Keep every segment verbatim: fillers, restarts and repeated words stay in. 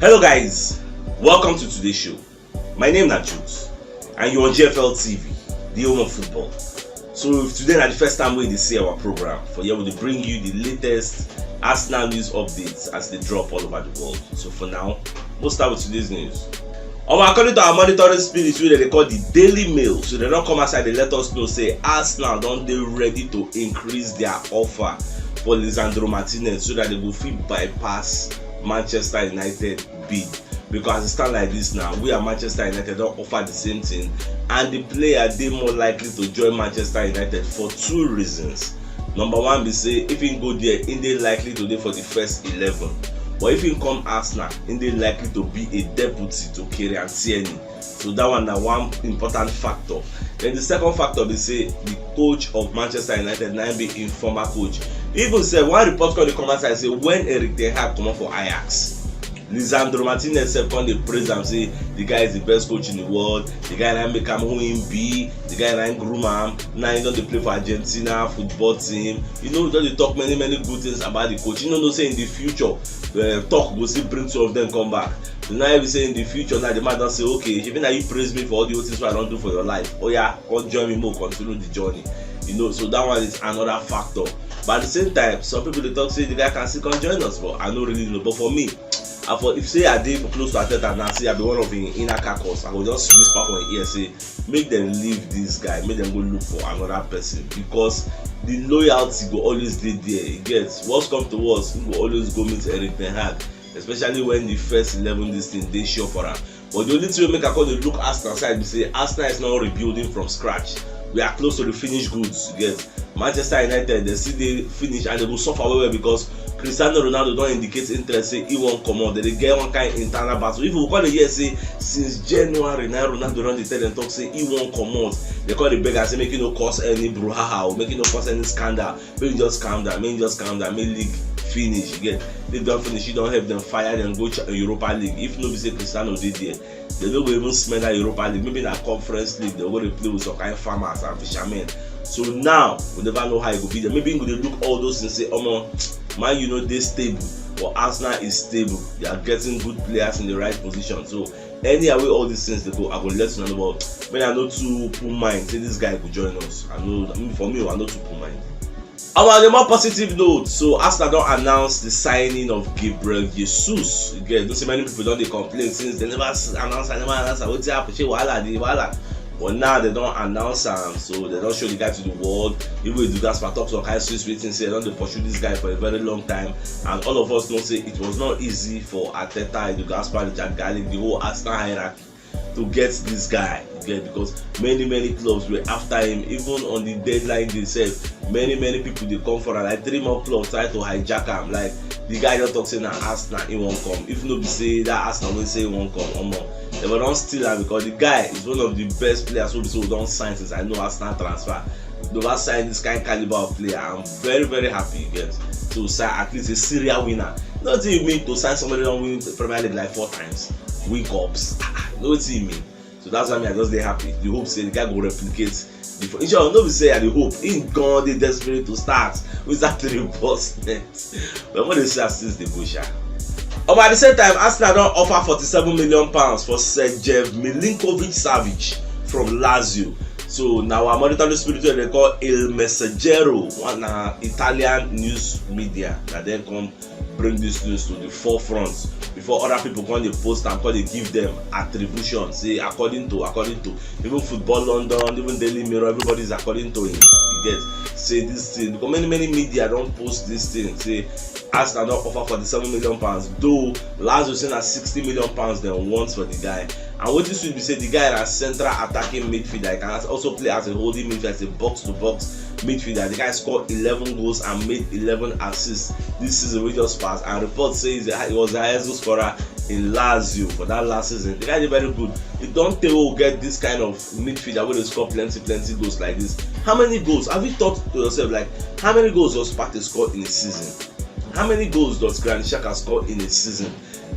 Hello guys, welcome to today's show. My name na Jules and you're on G F L T V, the home of football. So if today na the first time wey you dey see our program, for here we dey bring you the latest Arsenal news updates as they drop all over the world. So for now, we'll start with today's news. Omo, according to our monitoring spirit wey dem dey call the Daily Mail, so dem don come outside dey let us know say Arsenal don dey ready to increase their offer for Lisandro Martinez so that they go fit bypass Manchester United bid. Because as e stand like this now, we and Manchester United don offer the same thing, and the player dey more likely to join Manchester United for two reasons. Number one be say if he go there, he dey likely to dey for the first eleven, but if he come Arsenal, he dey likely to be a deputy to Kieran Tierney. So that one na one important factor. Then the second factor be say the coach of Manchester United na be im former coach. Even say one report come dey come outside say when Erik ten Hag comot for Ajax, Lisandro Martinez sef come dey praise am say the guy is the best coach in the world, the guy na make am who him be, the guy na groom am, now he don dey play for Argentina football team. You know, just dey talk many many good things about the coach. You no know say in the future, uh, talk go still bring two of them come back. So now you be say in the future now the man don say, okay, shebi na you praise me for all the things wey I don do for your life. Oh yeah, come join me, make we continue the journey. You know, so that one is another factor. But at the same time, some people dey talk say the guy can still come join us, but I no really know. But for me, I for if say I dey close to Arteta now, say I be one of him inner carcass, I go just whisper for him ear say make dem leave this guy, make dem go look for another person, because the loyalty go always dey there. You get, worst come to worst, he go always go meet Erik ten Hag, especially when the first eleven this thing dey sure for am. But the only thing wey make I come dey look Arsenal side be say Arsenal is not rebuilding from scratch. We are close to the finished goods. You get, Manchester United, they still dey finish and they go suffer well well because Cristiano Ronaldo don indicate interest say he wan comot. They dey get one kind internal battle. If we come dey hear say since January na Ronaldo don dey tell them talk say he wan comot, they come dey beg am say make e no cause any brouhaha or make e no cause any scandal. Make e just calm down, make e just calm down, make league finish. You get, league don finish, you don help them fire them go Europa League. If no be say Cristiano dey there, they no go even smell that Europa League. Maybe na Conference League, they go dey play with some kind farmers and fishermen. So now we never know how e go be there. Maybe he go dey look all those things say, omo, Man U no dey stable, but Arsenal is stable. They are getting good players in the right position. So anyhow wey all these things dey go, I go let you know. But make I no too put mind say this guy go join us. I know, I mean, for me, I no too put mind. Our the more positive note, so Arsenal don announce the signing of Gabriel Jesus. Again, don't see many people don dey complain since they never s- announce, I never announce. Wetin happen? Shey wahala dey, wahala. But now they don announce am, so they don show the guy to the world. Even Edu Gaspar talk some kind sweet sweet things say they don dey pursue this guy for a very long time, and all of us know say it was not easy for Arteta, Edu Gaspar, Richard Garlic, the whole Arsenal hierarchy to get this guy. You get, because many many clubs were after him. Even on the deadline day sef, many many people dey come for am. Like three more clubs try to hijack am. Like the guy just talk say na Arsenal he wan come. If no be say that Arsenal wey say he wan come, omo, they for don steal am, because the guy is one of the best players wey be say we don sign since I know Arsenal transfer. They never sign this kind caliber of player. I'm very very happy, you get. So sign at least a serial winner. Nothing you mean to sign somebody don win the Premier League like four times, win cups. Ah, ah, no wetin you mean. So that's why me I just dey happy. The hope say the guy go replicate. The fo- in short, no be say I dey hope. He gone dey desperate to start with that reinforcement. But when they see as things dey go, sha. Um, at the same time, Arsenal don offer forty-seven million pounds for Sergej Milinkovic Savic from Lazio. So now our monitoring spirit wey they call Il Messaggero, one uh, Italian news media, that then come bring this news to the forefront before other people come dey post and come dey give them attribution. Say according to, according to even Football London, even Daily Mirror, everybody is according to him. You get, say this thing because many many media don post this thing. Say Arsenal don offer forty-seven million pounds, though Lazio say na sixty million pounds dem want for the guy. And wetin sweet be say the guy na central attacking midfielder. He can also play as a holding midfielder, as a box to box midfielder. The guy scored eleven goals and made eleven assists this season wey just pass. And reports say he's the, he was the highest goal scorer in Lazio for that last season. The guy dey very good. E don tey wey we get this kind of midfielder wey dey score plenty plenty goals like this. How many goals? Have you thought to yourself like how many goals does Partey score in a season? How many goals does Granit Xhaka score in a season?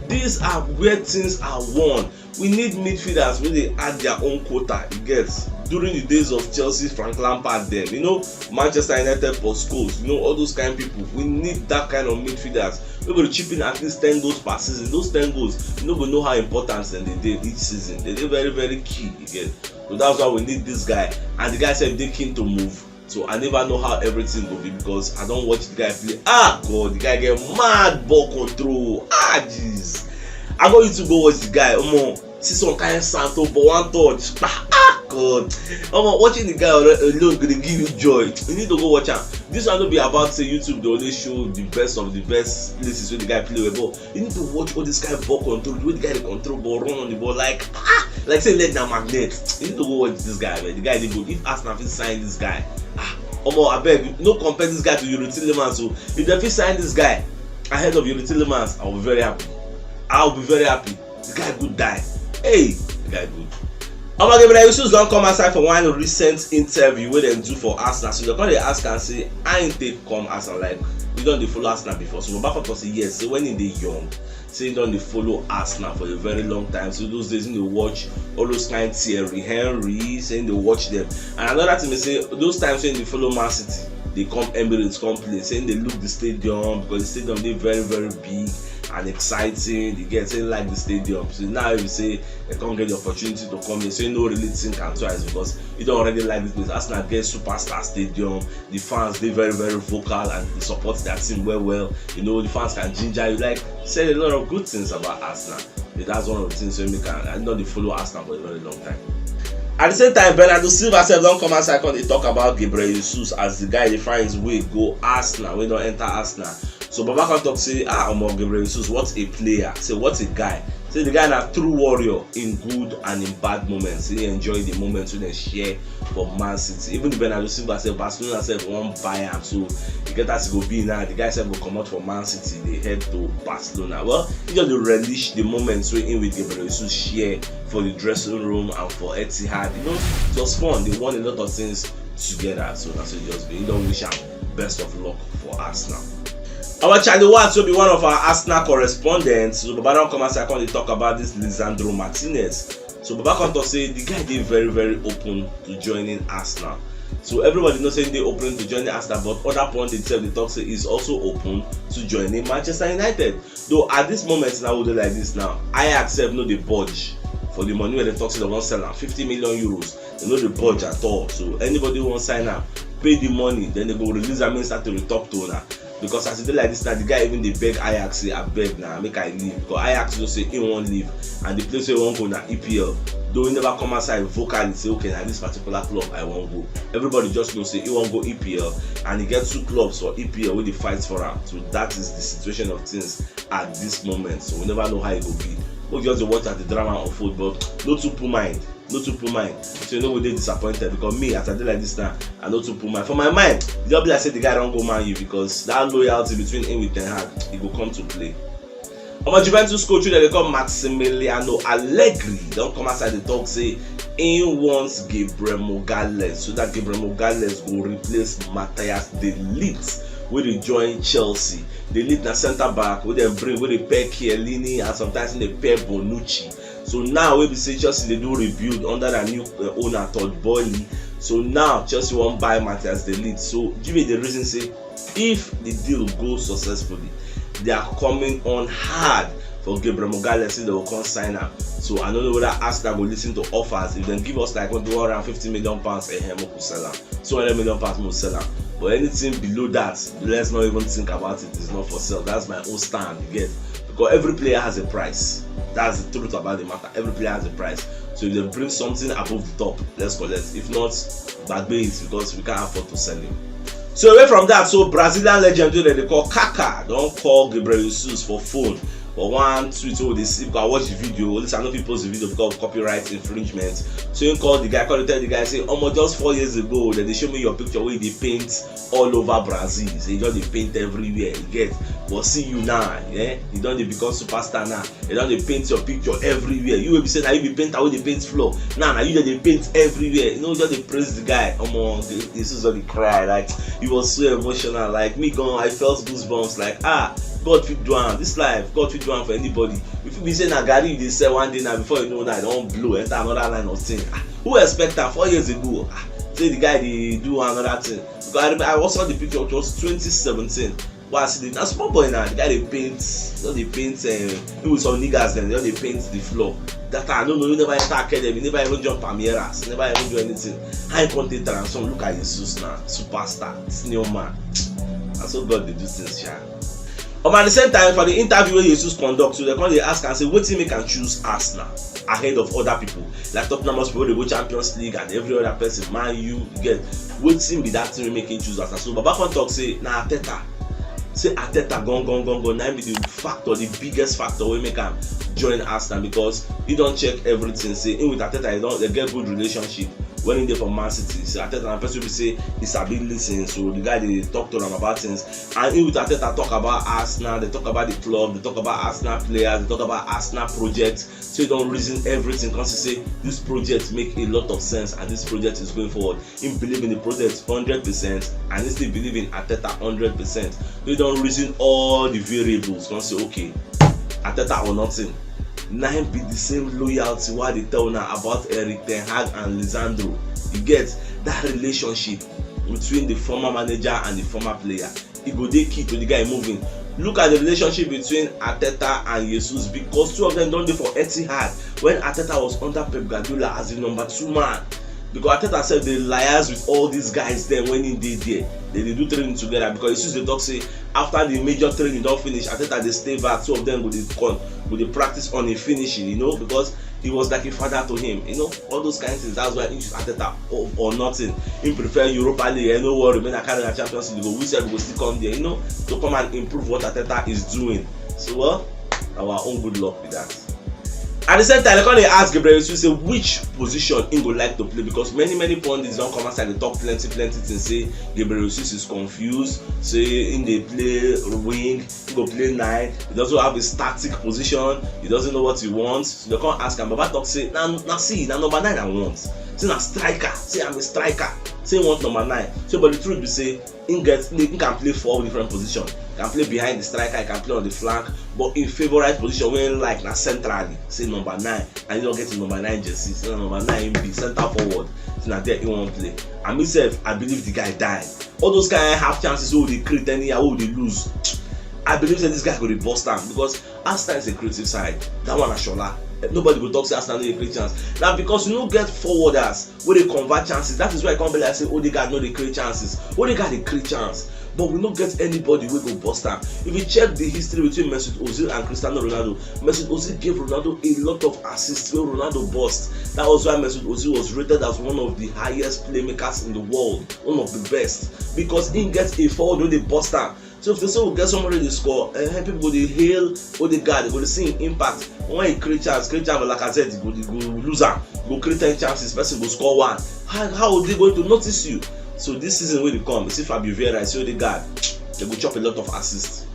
These are where things are won. We need midfielders wey dey add their own quota. You get, during the days of Chelsea, Frank Lampard, them, you know, Manchester United, Paul Scholes, you know, all those kind of people. We need that kind of midfielders. Make we chip in at least ten goals per season. Those ten goals, you no go know how important dem dey dey each season. Dem dey very, very key again. So that's why we need this guy. And the guy sef dey keen to move. So I never know how everything go be because I don watch the guy play. Ah, God, the guy get mad ball control. Ah, jeez. I go YouTube go watch the guy. Omo, see some kind Santo, but one touch. Ah, God. Omo, watching the guy alone go dey give you joy. You need to go watch am. This one no be about say YouTube dey only show the best of the best places wey the guy play well, but you need to watch all this kind ball control, the way the guy dey control ball, run on the ball, like, ah, like say leg na magnet. You need to go watch this guy, man. The guy dey good. If Arsenal fit sign this guy, ah, omo, abeg, no compare this guy to Youri Tielemans o. If dem fit sign this guy ahead of Youri Tielemans, I will be very happy. I will be very happy. The guy good die. Hey, the guy good. Omo, Gabriel Jesus don come outside for one recent interview wey dem do for Arsenal. So dem come dey ask am say, "How im take come Arsenal? Like, you don dey follow Arsenal before?" So Baba come talk say yes. Say when he dey young, say he don dey follow Arsenal for a very long time. So those days he dey watch all those kind Thierry Henry, say he dey watch them. And another thing be say those times when he dey follow Man City, dey come Emirates come play. Say he dey look the stadium because the stadium dey very, very big and exciting. You get, say he like the stadium. So now if you say they come get the opportunity to come here, so he no really think am twice because he don already like this place. Arsenal get superstar stadium. The fans dey very, very vocal and they support their team well, well. You know, the fans can ginger you. Like, said a lot of good things about Arsenal. But that's one of the things wey make am, I no dey follow Arsenal for a very long time. At the same time, Bernardo Silva sef don come outside come dey talk about Gabriel Jesus as the guy dey find his way go Arsenal, wey don enter Arsenal. So Baba come talk say, "Ah, omo, Gabriel Jesus, what a player. Say, what a guy." Say the guy na true warrior in good and in bad moments. He enjoy the moments wey dem share for Man City. Even the Bernardo Silva sef, Barcelona sef wan buy am. So e get as e go be now. The guy sef go comot for Man City, dey head to Barcelona. Well, he just dey relish the moments wey him with Gabriel Jesus share for the dressing room and for Etihad. You know, it was fun. They won a lot of things together. So that's what it just be. He don wish am best of luck for Arsenal. Our Charlie Watts will be one of our Arsenal correspondents. So Baba don come outside come dey talk about this Lisandro Martinez. So Baba come talk say the guy dey very, very open to joining Arsenal. So everybody know say he dey open to joining Arsenal, but other pundits sef dey talk say he's also open to joining Manchester United. Though at this moment now, we dey like this now, Ajax sef no dey budge for the money wey dem talk say dem wan sell am, fifty million euros. Dem no dey budge at all. So anybody wan sign am, pay the money, then dem go release am make e start to dey talk to una. Because as e dey like this now, the guy even dey beg Ajax say, "Abeg na, make I leave." Because Ajax know say he wan leave, and the place wey he wan go na E P L. Though he never come outside vocally say, "Okay, na this particular club I wan go." Everybody just know say he wan go E P L, and he get two clubs for E P L wey dey fight for am. So that is the situation of things at this moment. So we never know how e go be. We just dey watch as the drama unfold, but no too put mind. No too put mind. So you no go dey disappointed, because me, as I dey like this now, I no too put mind. For my mind, e just be like say the guy don go Man U, because that loyalty between him with Ten Hag, e go come to play. Omo, Juventus coach wey dem dey call Massimiliano Allegri don come outside dey talk say he wants Gabriel Magalhaes, so that Gabriel Magalhaes go replace Matthijs de Ligt wey dey join Chelsea. De Ligt na centre back wey dem bring, wey dey pair Chiellini and sometimes he dey pair Bonucci. So now wey be say Chelsea dey do rebuild under their new, uh, owner Todd Boehly, so now Chelsea wan buy Matthijs de Ligt. So Juve dey reason say if the deal goes successfully, they are coming on hard for Gabriel Magalhaes, say they will come sign am. So I no know whether Arsenal go listen to offers. If dem give us like maybe one hundred and fifty million pounds, eh, make we sell am. Two hundred million pounds, make we sell am. But anything below that, let's not even think about it. It's not for sale. That's my own stand, you get? Because every player has a price. That's the truth about the matter. Every player has a price. So if they bring something above the top, let's collect. If not, gbagbe it, because we can't afford to sell him. So away from that, so Brazilian legend wey dem dey call Kaká don call Gabriel Jesus for phone for one tweet wey we dey see, because I watch the video. At least I no fit post the video because of copyright infringement. So he call the guy, call, tell the guy say, "Omo, just four years ago, dem dey show me your picture wey you dey paint all over Brazil. Say you just dey paint everywhere, you get? But see you now, eh? You don dey become superstar now. Dem don dey paint your picture everywhere. You wey be say na you be painter wey dey paint floor. Now na you dem dey paint everywhere." You know, just dey praise the guy. Omo, this is all the cry. Like, he was so emotional. Like, me gone, I felt goosebumps. Like, ah, God fit do am. This life, God fit do am for anybody. If you be say na garri you dey sell, one day now, before you know, now I don blow, enter another line of thing. Ah, who expect am four years ago? Ah, say the guy dey do another thing. Because I remember I saw the picture, it was twenty seventeen. But as e dey, na small boy na, the guy dey paint, just dey paint, eh, him with some niggas dem, just dey paint the floor. That time, I no know, he never enter academy, he never even join Palmeiras, he never even do anything. How he come take transform? Look at Jesus now, superstar, senior man. Na so God dey do things, sha. Um, at the same time, for the interview wey Jesus conduct, so dem come dey ask am say wetin make am choose Arsenal ahead of other people like Tottenham Hotspur wey dey go Champions League and every other person, Man U, you get, wetin be that thing wey make him choose Arsenal? So Baba come talk say na Arteta, say Arteta gone gone gone gone, na him be the factor, the biggest factor wey make am join Arsenal, because he don check everything, say him with Arteta, he don, they get good relationship. When he dey for Man City, so Arteta na person wey be say he sabi listen, so the guy dey talk to am about things. And he with Arteta talk about Arsenal, they talk about the club, they talk about Arsenal players, they talk about Arsenal projects. So he don reason everything, come see say this project make a lot of sense and this project is going forward. He believe in the project hundred percent and he still believe in Arteta hundred percent. So he don reason all the variables, come say, okay, Arteta or nothing. Na him be the same loyalty wey I dey tell una about Erik ten Hag and Lisandro. You get that relationship between the former manager and the former player. E go dey key to the guy moving. Look at the relationship between Arteta and Jesus, because two of them don dey for Etihad when Arteta was under Pep Guardiola as the number two man. Because Arteta sef dey liaise with all these guys dem when he dey there. They dey do training together, because Jesus dey talk say after the major training don finish, Arteta dey stay back. Two of them go dey con-, go dey practice on him finishing, you know, because he was like a father to him, you know, all those kind of things. That's why he choose Arteta or, or nothing. He prefer Europa League, eh, no worry, make I carry una Champions League go, we sef go still come there, you know, to come and improve what Arteta is doing. So, well, our own good luck with that. At the same time, I come dey ask Gabriel Jesus say which position he go like to play, because many many pundits don come outside dey talk plenty plenty things, say Gabriel Jesus is confused, say he dey play wing, he go play nine, he doesn't have a static position, he doesn't know what he wants. So they come ask am, Baba talk say na, na, see, na number nine I want. Say na striker, say I'm a striker, say he want number nine. So but the truth be say he get, he can play four different positions. He can play behind the striker, he can play on the flank, but him favorite position wey he like na centrally, say number nine, and he don get him number nine jersey, say na number nine him be, center forward, say na there he wan play. And me sef, I believe the guy die. All those kind half chances wey we dey create anyhow, wey we dey lose, I believe say this guy go dey burst am, because Arsenal is a creative side. That one na Shola. Nobody go talk say Arsenal no dey create chance. Na because you no get forwarders wey dey convert chances. That is why e come be like say Odegaard no dey create chances. Odegaard dey create chance, but we no get anybody wey go burst am. If you check the history between Mesut Ozil and Cristiano Ronaldo, Mesut Ozil gave Ronaldo a lot of assists wey Ronaldo burst. That was why Mesut Ozil was rated as one of the highest playmakers in the world, one of the best, because he get a forward wey dey burst am. So if you say we get somebody dey score, eh, people go dey hail Odegaard, go dey see him impact. When he create chance, create chance for Lacazette, he go, he go lose am. He go create ten chances, person go score one. How, how are they going to notice you? So this season wey dey come, you see Fabio Vieira, you see Odegaard, they go chop a lot of assists.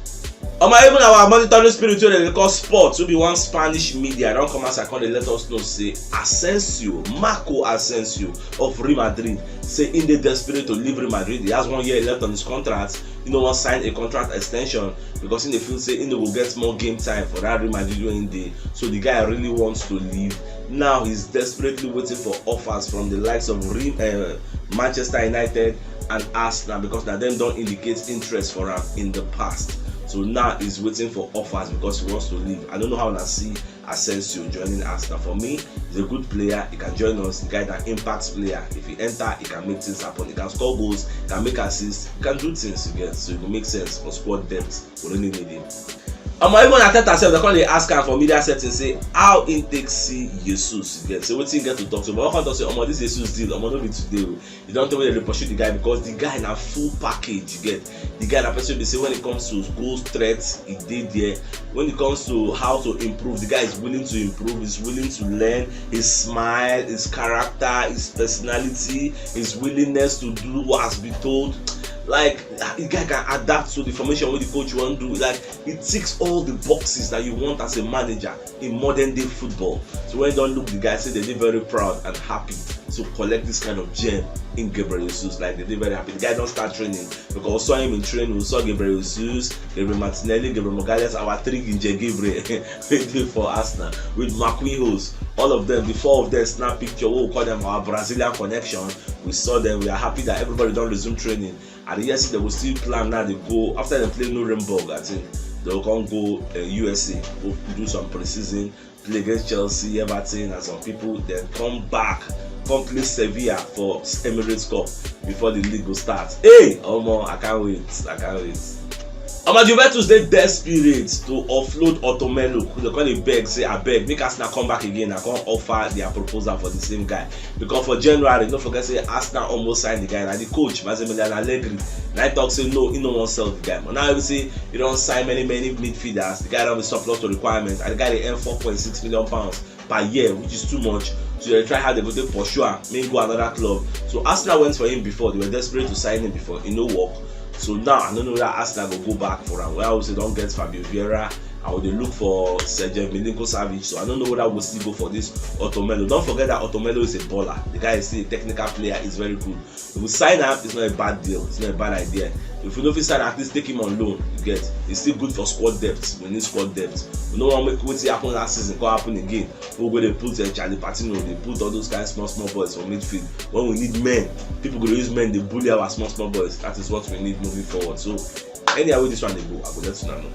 Omo, even our monitoring spirit wey dem dey call Sport, wey be one Spanish media, don come outside come dey let us know say Asensio, Marco Asensio of Real Madrid, say he dey desperate to leave Real Madrid. He has one year left on his contract. He no wan sign a contract extension because he dey feel say he no go get more game time for that Real Madrid wey he dey. So the guy really wants to leave. Now he's desperately waiting for offers from the likes of Real, uh, Manchester United and Arsenal, because na dem don indicate interest for am in the past. So now he's waiting for offers because he wants to leave. I don't know how una see Asensio joining Arsenal. For me, he's a good player. He can join us. The guy na impact player. If he enter, he can make things happen. He can score goals, he can make assists, he can do things, you get. So it go make sense for squad depth. We really need him. Omo, even Arteta sef, dem come dey ask am for media setting say how he take see Jesus, you get. So wetin he get to talk to? But I come talk say, omo, this Jesus deal, omo, no be today o. You don tell me dem dey pursue the guy because the guy na full package, you get. The guy na person wey be say when it comes to goal threat, he dey there. When it comes to how to improve, the guy is willing to improve, he's willing to learn. His smile, his character, his personality, his willingness to do what has been told. Like, the guy can adapt to the formation wey the coach wan do. Like, he ticks all the boxes that you want as a manager in modern day football. So when you don look the guy, say they dey very proud and happy to collect this kind of gem in Gabriel Jesus. Like, they dey very happy. The guy don start training because we saw him in training. We saw Gabriel Jesus, Gabriel Martinelli, Gabriel Magalhaes, our three Ginje Gabriel wey dey for Arsenal with Marquinhos. All of them, the four of them snap picture. We call them our Brazilian connection. We saw them. We are happy that everybody don resume training. And the year see they will still plan now. They go after they play Nuremberg. I think they will come go uh, U S A, go do some preseason play against Chelsea, Everton, and some people. Then come back, come play Sevilla for Emirates Cup before the league will start. Hey, Omo, I can't wait. I can't wait. Omo, Juventus dey desperate to offload Otomelu. They come dey beg, say, "I beg, make Arsenal come back again and come offer their proposal for the same guy." Because for January, don't forget say Arsenal almost signed the guy. Like the coach, Massimiliano Allegri, and I talk say no, he no wan sell the guy. But now we see he don't sign many many midfielders. The guy don't be surplus to requirements, and the guy dey earn four point six million pounds per year, which is too much. So they try how they go take pursue am, make go another club. So Arsenal went for him before. They were desperate to sign him before. It no work. So now I don't know that Arsenal go go back for him. Well, I would say don't get Fabio Vieira. I would look for Sergio Milinko Savic. So I don't know whether we'll still go for this Otomelo. Don't forget that Otomelo is a baller. The guy is still a technical player. Is very good. If we sign up, it's not a bad deal. It's not a bad idea. If we don't fit sign, at least take him on loan. You get? It's still good for squad depth. We need squad depth. We don't want make wetin happen last season go happen again. We go dey put uh, Charlie Patino, they put all those kind small small boys for midfield. When we need men, people go dey use men dey bully our small small boys. That is what we need moving forward. So anyhow wey this one dey go, I go let una know.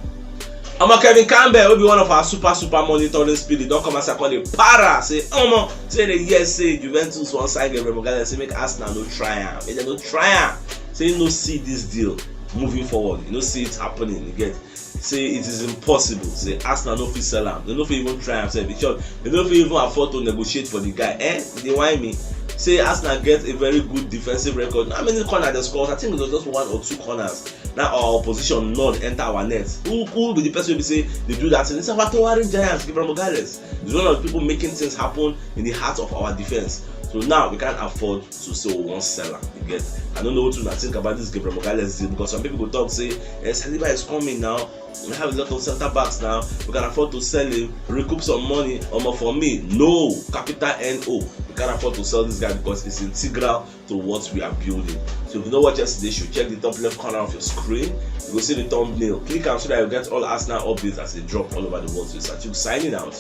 Omo, Kevin Campbell, wey be one of our super super monitoring spirit, don come outside come dey para say, omo, say the yes say Juventus wan sign Gabriel Magalhaes, say make Arsenal no try am, make dem no try am. Say he no see this deal moving forward, he no see it happening. You get? Say it is impossible. Say Arsenal no fit sell am. They no fit even try am sef. In short, they no fit even afford to negotiate for the guy. Eh? They whine me. Say Arsenal get a very good defensive record. How many corners they score? I think it was just one or two corners. Now our opposition nod enter our net. Who who be the person wey be say they do that thing? It's our towering giants, Gabriel Magalhaes. He's one of the people making things happen in the heart of our defense. So now we can't afford to say we wan sell am. You get? I don't know what to think about this Gabriel Magalhaes deal, because some people go talk say, eh, Saliba is coming now. We have a lot of center backs now. We can afford to sell him, recoup some money. Omo, for me, no, capital N O. We can't afford to sell this guy because it's integral to what we are building. So if you know what yesterday, you should check the top left corner of your screen. You go see the thumbnail. Click am so that you get all Arsenal updates as they drop all over the world. So it's Atuk signing out.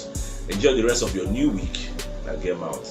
Enjoy the rest of your new week. Now game out.